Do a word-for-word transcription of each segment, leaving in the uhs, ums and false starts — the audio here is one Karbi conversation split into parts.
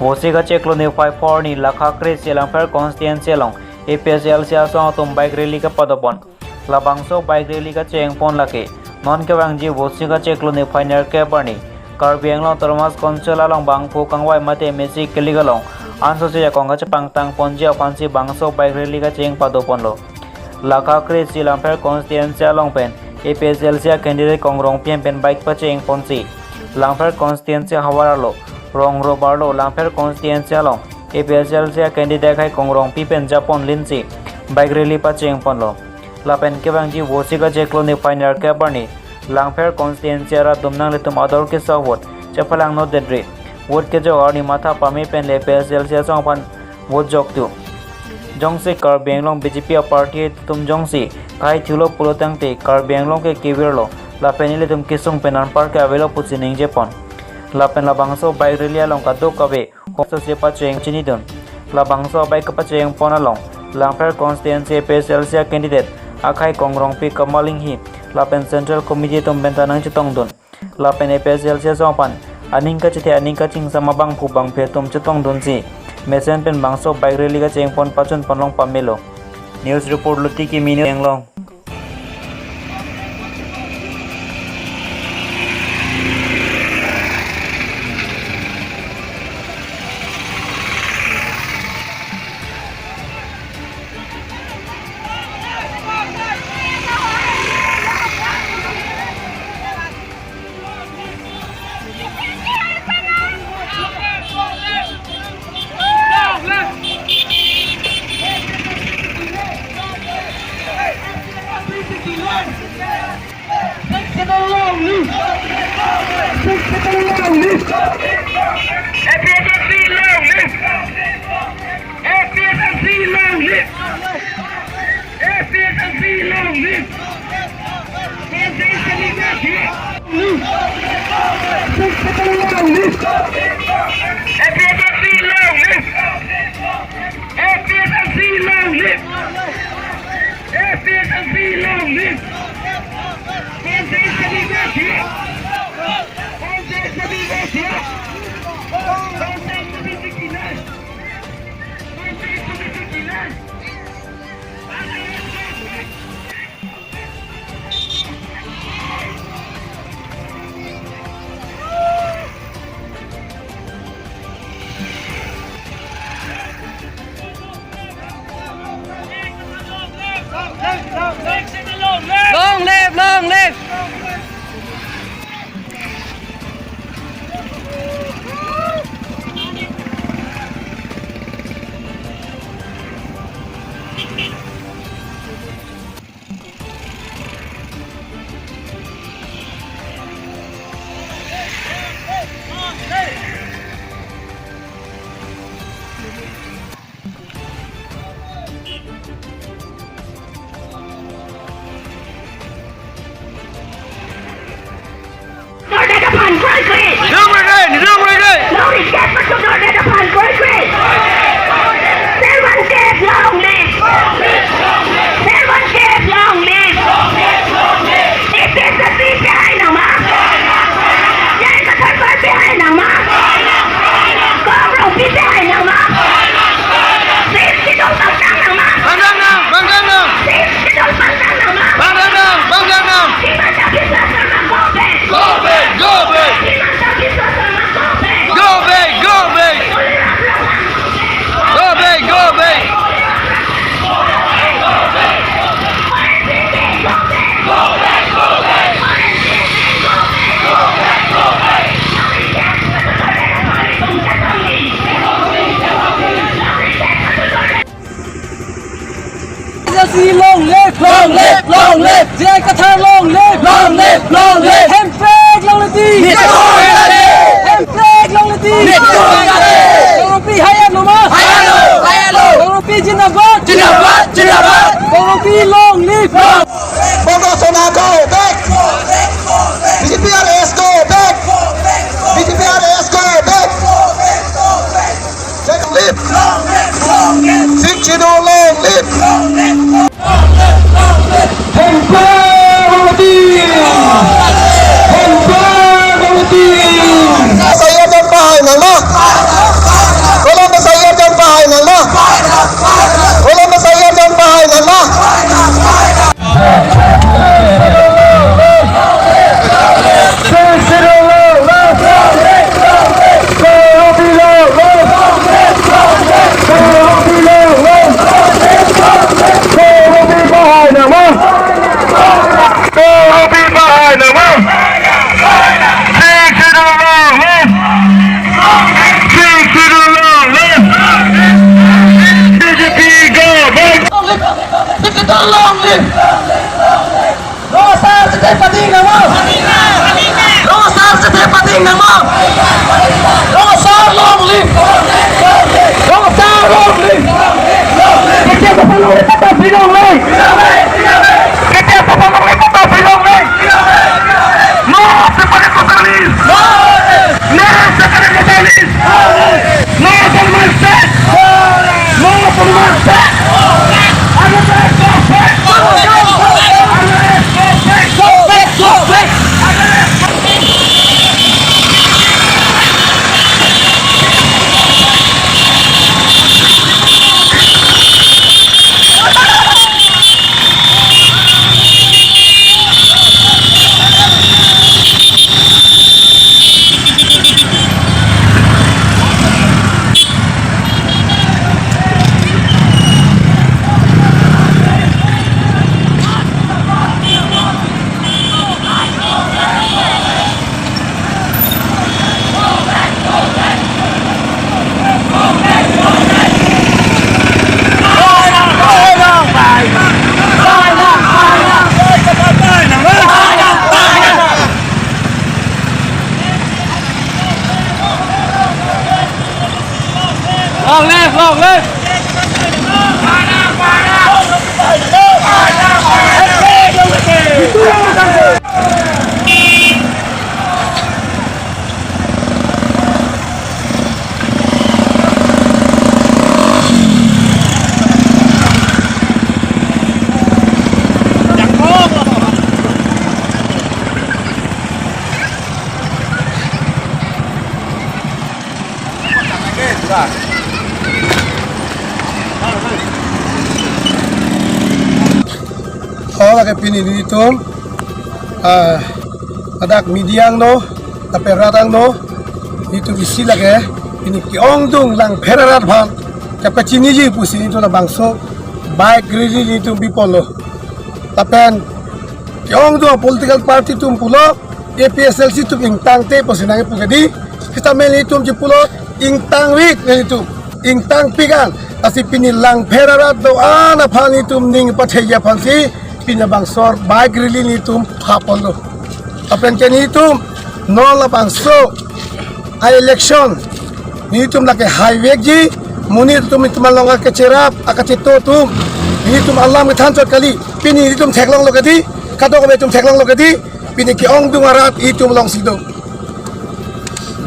Votsi kacheklo niphai phor arni Lakha kre-isi Langpher constituency along A P H L C asong atum bike rally kepadopon. Labangso bike rally kachengpon lake non kevangji Votsi kacheklo niphai nerkep arni Karbi Anglong Autonomous Council along bangphu kangvai mate mesi kelik along ansose jakong kachepangtangponji aphansi bangso bike rally kachengpadoponlo. Lakha kre-isi Langpher constituency along pen A P H L C a-candidate Kong Rongpi hem pen bike pachengponsi Langpher constituency havar arlo, Rongrup arlo, Langpher constituency along A P H L C a-candidate akhai Kong Rongpi pen japon linsi bike rally pachengponlo. Lapen kevangji Votsi kacheklo niphai nerkep arni Langpher constituency arat atum nanglitum ador keso vote chephalang nodetri. Vote kejok arni matha pame pen le A P H L C asong aphan vote joktu. Jongsi Karbi Anglong B J P a-party atum jongsi kaithulo pulo tangte Karbi Anglong ke kevirlo, lapen ilitum kesung pen anparke avelo pusi ningjepon. Lapen labangso bike rally along kadokave hongso se pacheng chinidun. Labangso bike kapachengpon along Langpher constituency A P H L C a-candidate akhai Kong Rongpi, Kamal Inghi lapen Central Committee atum pen ta nangchetongdun. Lapen A P H L C asong aphan aning kachethe aning kachingsam abangphu bangphi atum chetongdunsi mesen pen bangso bike rally kachengpon pachunpon long pamelo. News report Luti Kimi, News Anglong. Sixth Schedule long live! Sixth Schedule long live! A P H L C long live! A P H L C long live! A P H L C long live! Constitution liberty! Sixth Schedule long live! A P H L C long live! A P H L C long live! A P H L C long live! Constitution liberty! Constitution liberty! Constitution liberty! Long live, long live! Dordet aphan kroikre. Nidung kroikre, nidung kroikre. Long live dordet aphan kroikre. Seven days long live. Seven days long live. A P H L C pehai nangma. J I Kathar pehai nangma. Kong Rongpi pehai nangma. Sixth Schedule pangtang nangma. Pangtang nang, pangtang nang. Sixth Schedule pangtang nangma. Pangtang nang, pangtang nang. Himanta Biswa Sarma, go back. Go back, go back. Himanta Biswa Sarma, go back. Go back, go back. Tuliram Ronghang, go back. Go back, go back. Long live, long live, long live. J I Kathar long live, long live, long live. Hemprek longle ti. Nithu hengare. Hemprek longle ti. Nithu hengare. Kong Rongpi haiya nangma. Haiya lo, haiya lo. Kong Rongpi zindabad. Zindabad, zindabad. Kong Rongpi long live. Long. Bongo Sena go back. B J P R S go back. B J P R S go back. Long live! Sixth Schedule long live! Hemprek longle ti! Hemprek longle ti! Saya dan pahai nangma. Long live, long live! Oh, lake pini nelitum, ah, ladak media angno, lapen rat angno, nelitum isi lake, pini ke-ongdung Langpher arat aphan kapachiniji pusi nelitum labangso bike rally nelitum bipolo. Lapen ke-ongdung political party atum pulo, A P H L C atum ingtangte pusi nangkipu kedi. Sitame nelitum chepulo, ingtangvek nelitum, ingtangpik an. Lasi pini Langpher arat do-an aphan nelitum ning patheji aphansi pini labangso bike rally nelitum phapolo. Lapen ke nelitum non labangso a-election nelitum lake haivekji, monit atum, itum along akecherap, akacheto atum, nelitum alam kethan chot kali, pini nelitum theklonglo kedi, kadokave atum theklonglo kedi, pini ke-ongdung arat itum alongsi do.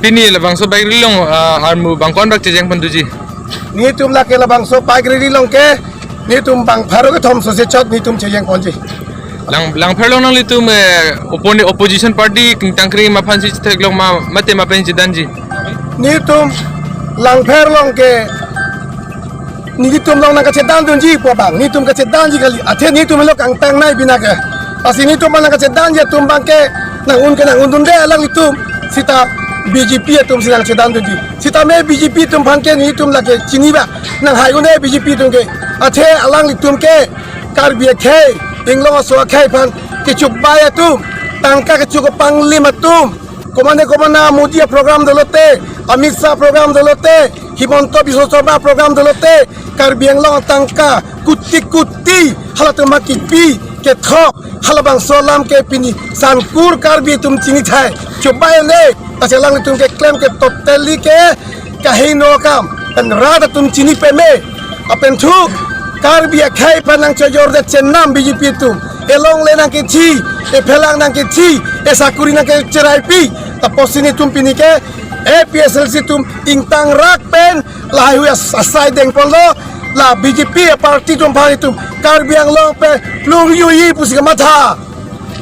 Pini labangso bike rally along, ah, armu bang ko-an bak chejeng pon doji? Nelitum lake labangso bike rally along ke, nelitum bang pharo kethom sose chot nelitum chejeng ponji. Lang, Langpher along nanglitum, eh, oppon-, opposition party kingtang kri ma aphansi chetheklong ma, mate ma pen chedanji? Nelitum Langpher along ke nelitum along nangkachedandunji pu abang, nelitum kachedamji kali, athe nelitum helo kangtangnei bina ke. Lasi nelitum nangkachedamji atum abang ke nang-un ke nang-undunde alanglitum, sita B J P atumsi nangchedandunji. Sitame B J P atum aphan ke nelitum lake chini ba, nanghai un-e B J P atum ke. Athe alanglitum ke Karbi akhei, inglong aso akhei aphan kechobei atum, tangka kecho kepanglim atum, komane komane Modi aprogram dolote, Amit Shah aprogram dolote, Himanta Biswa Sarma aprogram dolote, Karbi Anglong atangka kuti kuti halatum aphan kipi kethok, halabangso alam ke pini sangkur Karbi atum chinithai, chobei un-e, lasi alanglitum keklem ke totally ke kaheno akam, pen rat atum chini peme. Lapen thu Karbi akhei aphan nangchojorde chenam B J P atum. Elongle nangkethi, ephelang nangkethi, esakuri nangkecheraipi. Lapusi nelitum pini ke A P H L C atum ingtang rak pen lahaihui as-, asai dengpolo, la B J P party atum aphan itum Karbi Anglong pen plung yuyi pusi kamatha.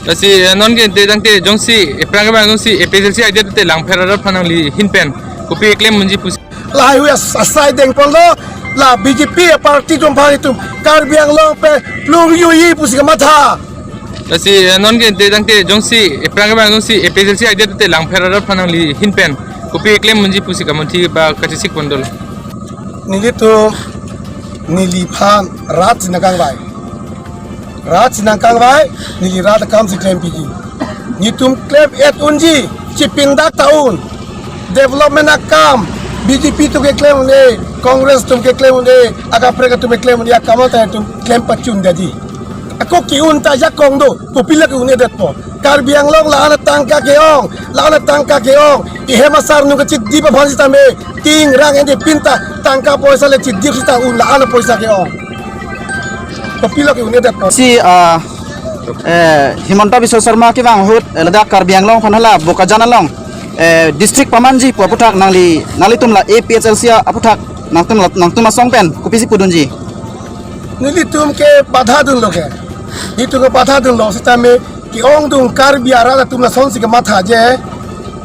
Lasi, eh, non ke te tangte jongsi, eh, aphrang abang jongsi, eh, A P H L C adet te Langpher arat aphan nangli ahin pen kopi keklem unji pusi. Lahaihui as-, asai dengpolo, la B J P party atum aphan itum Karbi Anglong pen plung yuyi pusi kamatha. Lasi, eh, non ke te tangte jongsi, eh, aphrang abang jongsi, eh, A P H L C adet te Langpher arat aphan nangli ahin pen kopi keklem unji pusi kamonthi ba kachesik pon dolo. Nelitum, neliphan rat si nangkangvai. Rat si nangkangvai, neli rat akam si klempiji. Nelitum klem-et unji, chipindak ta un. Development akam, B J P atum keklem un-e, Congress atum keklem un-e, akaprek atum keklem un-e, akam ta itum klem pachun daji. Ako ke-un ta ajakong do, kopilo ke-un-edetpo. Karbi Anglong la-an atangka ke-ong, la-an atangka ke-ong. Ihem asar nung kachidip aphan sitame, ting rang ende pinta, tangka poisa le chidip sita un la-an apoisa ke-ong. Kopilo ke-un-edet po. Si, ah, eh, Himanta Biswa Sarma kevang ahut, eh, ladak Karbi Anglong aphan hala Bokajan along, eh, district pamanji pu aputhak nangli, nanglitum la A P H L C aputhak nangtum la, nangtum asong pen kopisi pudunji? Nelitum ke padha dunlo ke. Nelitum ke padha dunlo sitame ke-ongdung Karbi arat atum lasonsi kematha je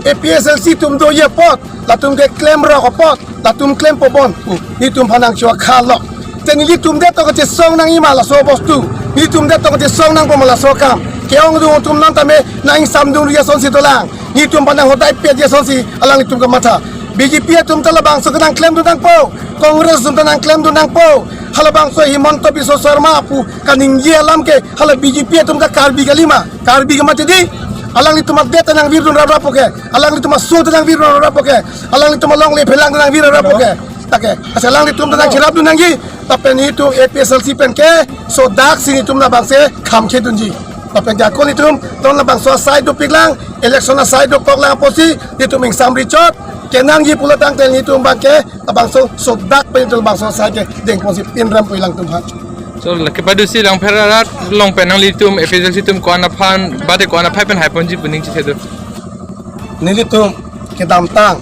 A P H L C atum doji apot, latum keklemrok apot, latum klempo bon pu nelitum aphan nangcho-akha lo. Te nelitum det to kachesong nangji ma laso bostu. Nelitum det to kachesong nangpo ma laso akam. Ke-ongdung atum nangtame nangsamdun ri asonsi dolang. Nelitum aphan nanghodai pet ri asonsi alanglitum kematha. B J P atum ta labangso ke nangklemdun nangpo. Congress atum ta nangklemdun nangpo. Halabangso Himanta Biswa Sarma pu kaningje alam ke hala B J P atum ta Karbi kalima. Karbi ke mati di. Alanglitum adet ta nangvirdun raprap po ke. Alanglitum asung ta nangvirdun raprap po ke. Alanglitum alongle phelang ta nangvir raprap po ke. Take. Asa alanglitum ta nangcherapdun nangji. Lapen nelitum A P H L C pen ke sodak si nelitum labangso khamkhedunji. Lapen ke ako nelitum non labangso asai dopiklang, election asai dokoklang apotsi nelitum ingsamri chot kenangji pulo tangte nelitum abangke labangso sodak pen nelitum labangso asai kedengponsi pinrem pu ilangtum aphan. So, lake padusi Langpher arat along pen nanglitum A P H L C atum ko-an aphan, bade ko-an aphai pen haiponji pu ning chethe do? Nelitum kedamtang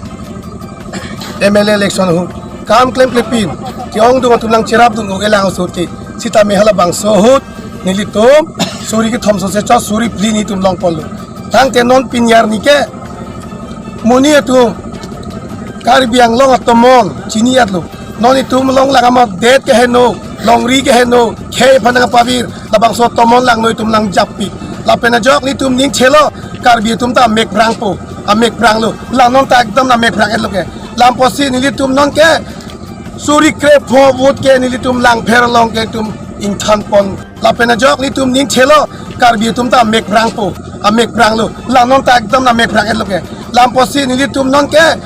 M L A election ahut kam klemklepin ke-ongdung atum nangcherapdun-o kelang ahut ke, sitame halabangso ahut nelitum suri kethom sose chot suri phli nelitum longponlo. Tangte non pini arni ke monit atum Karbi Anglong atomon chini-etlo. Non itum longlang amat det keheno, longri keheno, khei aphan nangpavir, labangso atomon lang noi itum nangjappik. Lapen ajok nelitum ning chelo, Karbi atum ta amek prangpo, amek pranglo. La non ta ekdom amek prang-etlo ke. La apotsi nelitum non ke suri krepho vote ke nelitum Langpher along ke itum ingthanpon. Lapen ajok nelitum ning chelo, Karbi atum ta amek prangpo, amek pranglo. La non ta ekdom amek prang-etlo ke. La apotsi nelitum non ke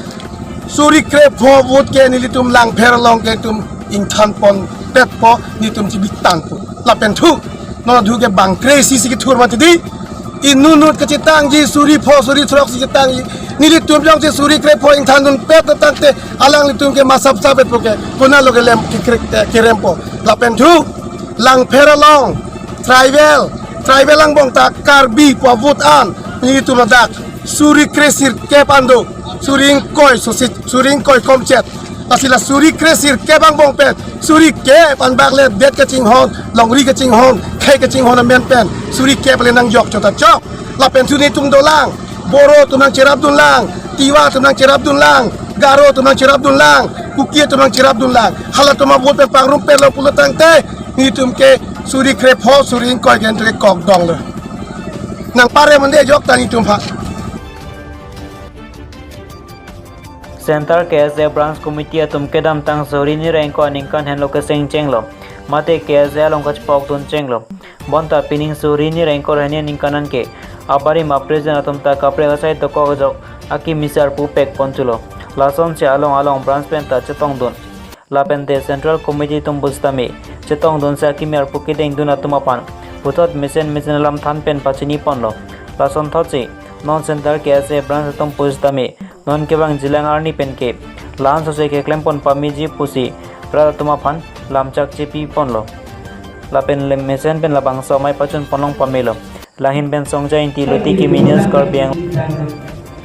suri krepho vote ke nelitum Langpher along ke itum ingthanponpetpo, nelitum chibitangpo. Lapen thu, non thu ke bang kre-isi si kethur mati di. Inut inut kachetangji suri pho suri throk si chetangji. Nelitum jongsi suri krepho ingthandunpet tangte alanglitum ke masap sapetpo ke, konatlo kelem ke, ke, kerempo. Lapen thu, Langpher along tribal, tribal angbong ta Karbi pu vote an nelitum ladak suri kresirkep an do, suri ingkoi sose, suri ingkoi komchet. Lasi la suri kresirkep angbong pen suri kep anbak le det kachinghon, longri kachinghon, khei kachinghon amen pen suri kep le nangjok chot ta chok. Lapen thu nelitum dolang, Boro atum nangcherapdunlang, Tiwa atum nangcherapdunlang, Garo atum nangcherapdunlang, Kuki atum nangcherapdunlang. Halatum avote pen pangrumpetlo pulo tangte nelitum ke suri krepho suri ingkoi ke nelitum ke kokdonglo. Nangpare mande ajok ta nelitum aphan. Central K S A Branch Committee atum kedamtang suri hini ra ingkoi aningkan henlo keseng chenglo. Mate K S A along kachepokdun chenglo. Bonta pining suri hini ra ingkoi ra hini aningkan an ke abarim apresident atum ta kaprek asai dokok ajok akimi si arpu pekpon chulo. Lasonsi along along branch pen ta chetongdun. Lapente Central Committee atum pusitame chetongdunsi akimi arpu kedengdun atum aphan puthot mesen mesen alam than pen pachiniponlo. Lasonthotsi non Central K S A Branch atum pusitame non kevangjilang arni pen ke la-an sose keklempon pameji pusi rat atum aphan lamchak chepiponlo. Lapen le mesen pen labangso amei pachunponlong pamelo. Langhin pen Songja Ingti, Luti Kimi News, Karbi Anglong.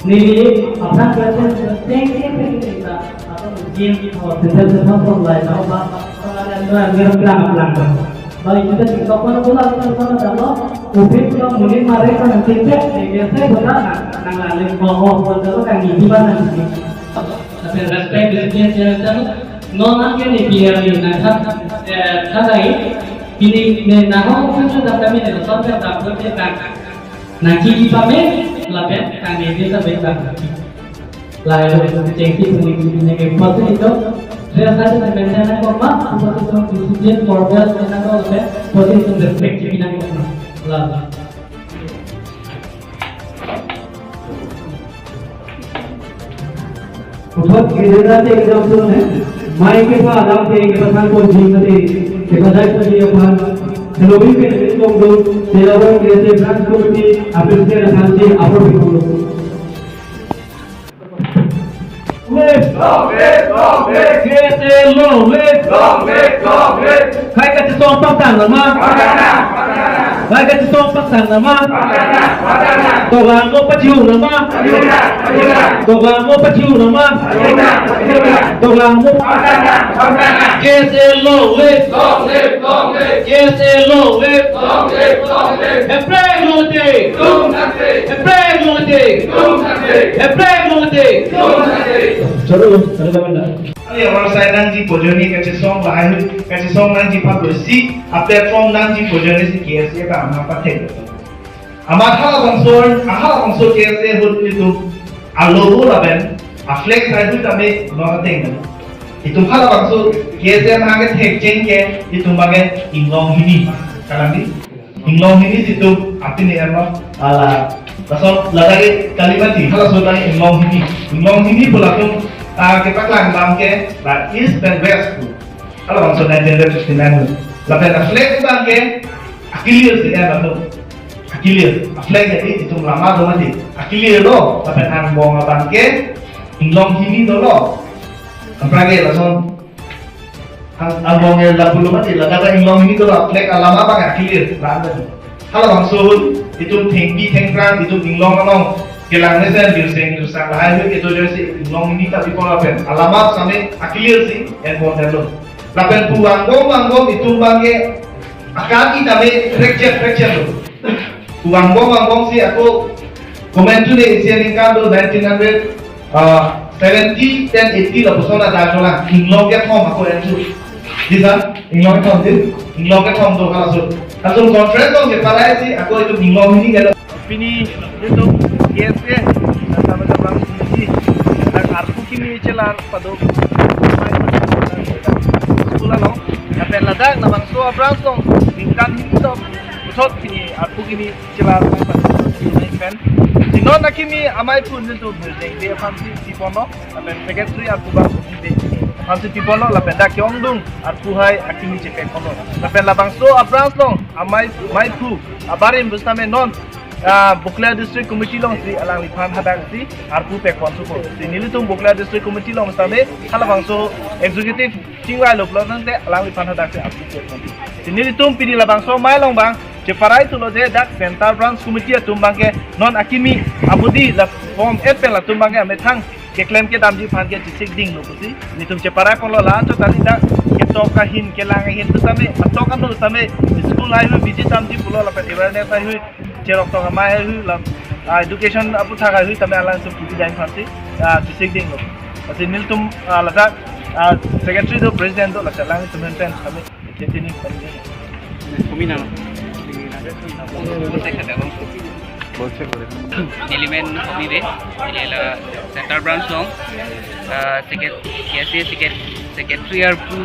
Neli aphan kachetengke pekita atau game hospital sepak bola apa apa apa apa apa apa apa apa apa apa. Baik, kita di kapan pula kita sana sama, upik pula mungkin mereka nanti cek, ya, saya bukan nang, nang lain, mau, mau, buat apa kan, di mana nanti? Tapi respect, respect, ya, kan? Non an ke ni biar ni, nang kan, eh, kan lain, ini, ni, nang, oh, kan, kan, kami ni, sampai tak, kan, kan. Nangkepi pame, lapen kami bisa bebas. Lalu, chengsi puni puni ke pasti itu, saya saja mengenai apa, apa itu discipline, order, apa itu, pasti itu respect kita itu. Lalu. Puthot kedenra te example ne, mai kepha alam te kepathan ponji mate, kepajai ponji aphan, selobi pen kongdun, Telawan K S A Branch Committee, appreciate aphan si apor pipolo. Long live! Long live! Long live! K S A long live! Long live! Long live! Khai kachetong paktang nama? Paktang! Paktang! Khai kachetong paktang nama? Paktang! Paktang! Dolang mo pachiu nama? Pachiu! Pachiu! Dolang mo pachiu nama? Pachiu! Pachiu! Dolang mo. Paktang! Paktang! K S A long live! Long live! Long live! K S A long live! Long live! Long live! Heprek longte! Tum sakse! Heprek longte! Tum sakse! Heprek longte! Tum sakse! Chalo, chalo, chalo. Kali amar sai nangji pojoni kachesong lahai, kachesong nangji phagosi, a platform nangji pojoni si K S A ta ama pathek. Ama halabangso, halabangso K S A ahut itum alogo lapen a flag sai hui tame non ateng. Itum halabangso K S A ama ke thekjeng ke itum bangke inglong hini. Kalang di? Inglong hini situ arti ni ano ala. Laso lagari kalimati halaso lagi inglong hini. Inglong hini pu latum, ah, kepaklang abang ke la East and West pu. Halabangso nineteen fifty-nine. Lapen la flag abang ke akilir si ano. Akilir, a-flag edi itum lama do mati. Akilir do, lapen angbong abang ke inglong hini dolo. Aphrang ke lason ang-, angbong ke lapulo mati, ladak inglong hini dolo, a-flag alama abang akilir, la-an tadi. Halabangso ahut, itum thengpi thengphrang, itum inglong along kelang mesen, birseng birsang lahai ahut, kedo joisi inglong hini ta pipo lapen alama same akilir si enbom detlo. Lapen pu vangbom vangbom itum abang ke akaki tame frakchek frakchek lo. Pu vangbom vangbom si ako komantu ne isi aningkan do nineteen hundred, ah, seventy, ten eighty lapuson adak cholang, inglong kethom ako entu. Di san, inglong kethom di, inglong kethom do halaso. Langsung conference along cheparai si ako itum inglong hini kelo. Pini itum K S A, sama-sama ini, dan arpu kimi chelar pado school along. Lapen ladak labangso a-branch along ningkan hini tom puthot pini arpu kimi chelar pado pen. Si non akimi amei aphu nelitum birthday aphan si piponlo, lapen secretary arpu abang birthday aphan si piponlo, lapen dak ke-ongdung arpu hai akimi chepekponlo. Lapen labangso a-branch along amei, amei aphu abarim pusitame non, ah, Bokajan District Committee alongsi alangliphan hadak si arpu pekpon supo. Si nelitum Bokajan District Committee along pusitame halabangso executive chingvai lo pulo tangte alangliphan hadak si arpu pekpon. Si nelitum pini labangso amei along abang cheparai thulo je dak Centre Branch Committee atum abang ke non akimi abodi la form et pen latum abang ke amethang keklem kedamji aphan ke chesik dinglo pusi nelitum cheparai ponlo. La chot kali dak ketok ahin kelang ahin pusitame, atok ano pusitame, school haihui biji damji pulo lapen awareness haihui, cherok tok amei haihui lam, ah, education aputhak haihui tame alang sum puji dai aphan si, ah, chesik dinglo. Lasi nelitum, ah, ladak, ah, secretary do, president do, laso alanglitum pen tame, tini tini tame. Kumi nang. Neli men Homi Bey, neli la Centre Branch along, ah, secret-, K S A secret-, secretary arpu.